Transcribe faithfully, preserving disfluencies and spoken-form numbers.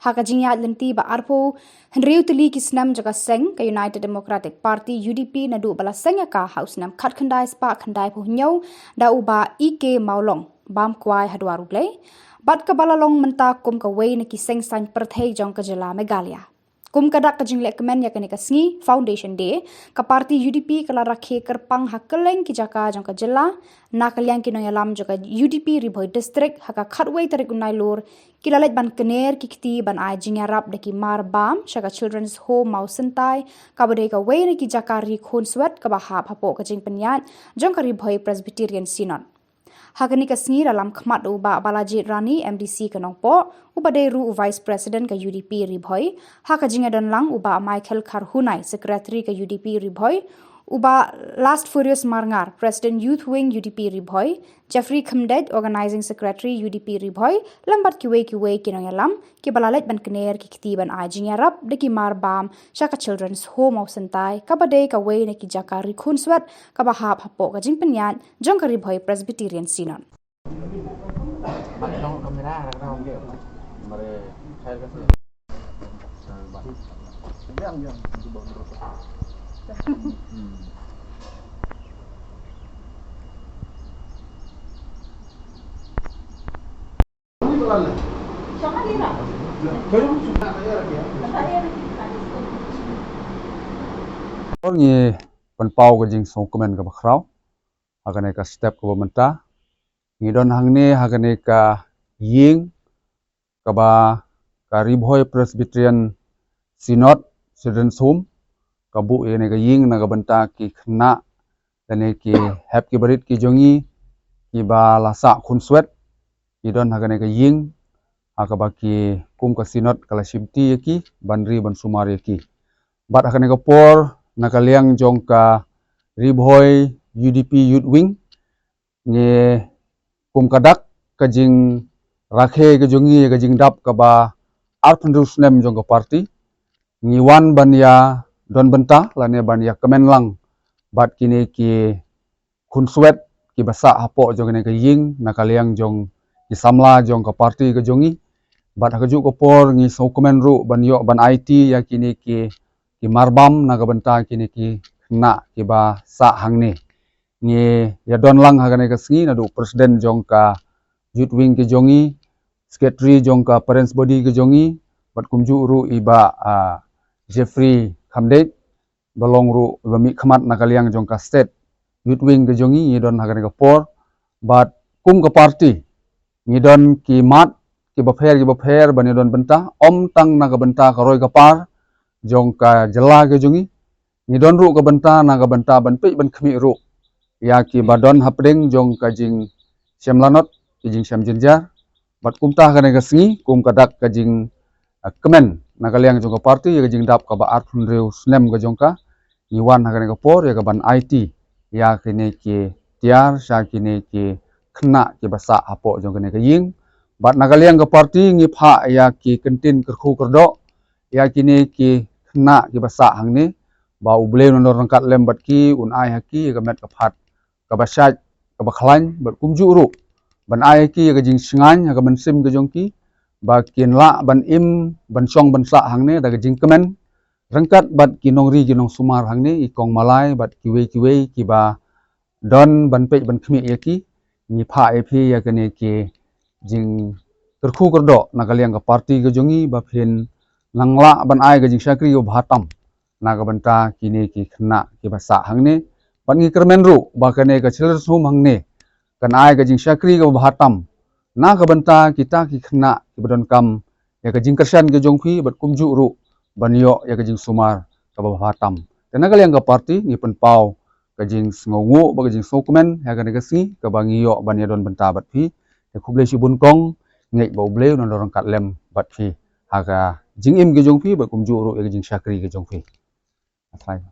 Ha ka jingïaid lynti ba arphew hynriew tylli ki snem jong ka seng ka United Democratic Party, U D P, naduh ba la seng ïa ka ha u snem khatkhyndai spah khyndaiphew hynñiew da u Bah E K Mawlong, bam kwai ha dwar U Blei, bad kaba la long mynta kum kawei na ki seng saiñ pyrthei jong ka jylla Meghalaya. Kum ka dak ka jingleh kmen ïa kane ka sngi Foundation Day, ka party U D P ka la rakhe kyrpang ha kylleng ki jaka jong ka jylla, na ka liang ki nongïalam jong ka U D P Ri Bhoi District, ha ka khatwei tarik u Nailur, ki la leit ban kner ki kti ban ai jingïarap da ki mar bam sha ka Children's Home Mawsyntai, kaba dei kawei na ki jaka ri khunswet kaba hap hapoh ka jingpynïaid jong ka Ri Bhoi Presbyterian Synod. Ha kane ka sngi la lam khmat u Bah Balaji Rani, M D C ka Nongpoh, uba dei ruh u Vice President ka U D P Ri Bhoi, ha ka jingïadon lang u Bah Michael Kharhunai, Secretary ka U D P Ri Bhoi, u Bah Last Furious Marngar, President Youth Wing U D P Ri Bhoi, Jeffrey Khymdeit, Organizing Secretary U D P Ri Bhoi, lem bad kiwei kiwei ki nongïalam, kiba la leit ban kner ki kti ban ai jingïarap da ki mar bam sha ka Children's Home Mawsyntai, kaba dei kawei na ki jaka ri khunswet kaba hap hapoh ka jingpynïaid jong ka Ri Bhoi Presbyterian Synod. Ngi pynpaw ka jingsngewkmen kaba khraw ha kane ka step kaba mynta. Ngi don hangne ha kane ka ïing kaba ka Ri Bhoi Presbyterian Synod Children's Home ka buh ïa kane ka ïing na ka bynta ki khynnah lane ki hep ki barit ki jong ngi kiba la sah khunswet. Ki don ha kane ka ïing ha kaba ki kum ka Synod ka la shimti ïa ki ban ri ban sumar ïa ki. Bad ha kane ka por na ka liang jong ka Ri Bhoi U D P Youth Wing, ngi kum ka dak ka jingrakhe ka jong ngi ïa ka jingdap kaba arphew hynriew snem jong ka party, ngi wan ban ïa don bynta lane ban ïa kmen lang bad kine ki khunswet kiba sah hapoh jong kane ka ïing na ka liang jong ki samla jong ka party ka jong ngi. Bad ha kajuh ka por ngi sngewkmen ruh ban ïoh ban aiti ïa kine ki, ki mar bam na ka bynta kine ki khynnah kiba sah hangne. Ngi ïa don lang ha kane ka sngi naduh President jong ka Youth Wing ka jong ngi, Secretary jong ka Parents Body ka jong ngi, bad kumjuh ruh i Bah, ah, Jeffrey Khymdeit, ba long ruh ba mih khmat na ka liang jong ka State Youth Wing ka jong ngi, ngi don ha kane ka por. Bad kum ka party ngi don ki mat kiba pher kiba pher ban ïa don bynta, ym tang na ka bynta ka roi ka par jong ka jylla ka jong ngi. Ngi don ruh ka bynta na ka bynta ban peit ban khmih ruh ïa kiba don hapdeng jong ka jingshem lanot, ka jingshem jynjar. Bad kumta ha kane ka sngi kum ka dak ka jing, ah, kmen na ka liang jong ka party ïa ka jingdap kaba arphew hynriew snem ka jong ka, ngi wan ha kane ka por ïa ka ban aiti ïa kine ki tiar sha kine ki khynnah kiba sah hapoh jong kane ka ïing. Bad na ka liang ka party ngi phah ïa ki kyntien kyrkhu kyrdoh ïa kine ki khynnah kiba sah hangne, ba U Blei un nang don ryngkat lem bad ki, un ai ha ki ïa ka met ka phad kaba shait kaba khlaiñ, bad kumjuh ruh ban ai ha ki ïa ka jingshngaiñ ha ka mynsiem ka jong ki, ba kin lah ban im ban shong ban sah hangne da ka jingkmen ryngkat bad ki nongri ki nongsumar hangne, i kong malai bad kiwei kiwei kiba don ban peit ban khmih ïa ki. Ngi phah ïa phi ïa kane ki jingkyrkhu kyrdoh na ka liang ka party ka jong ngi ba phin nang lah ban ai ka jingshakri kaba bha tam na ka bynta kine ki khynnah kiba sah hangne. Bad ngi kyrmen ruh ba kane ka Children's Home hangne kan ai ka jingshakri kaba bha tam na ka bynta kita ki khynnah kiba donkam ïa ka jingkyrshan ka jong phi bad kumjuh ruh ban ïoh ïa ka jingsumar kaba bha tam. Te na ka liang ka party ngi pynpaw ka jingsngewnguh bad ka jingsngewkmen ha kane ka sngi kaba ngi ïoh ban ïa don bynta bad phi. Te khublei shibun kong, ngeit ba U Blei un nang don ryngkat lem bad phi ha ka jingim ka jong phi bad kumjuh ruh ïa ka jingshakri ka jong phi. Asai.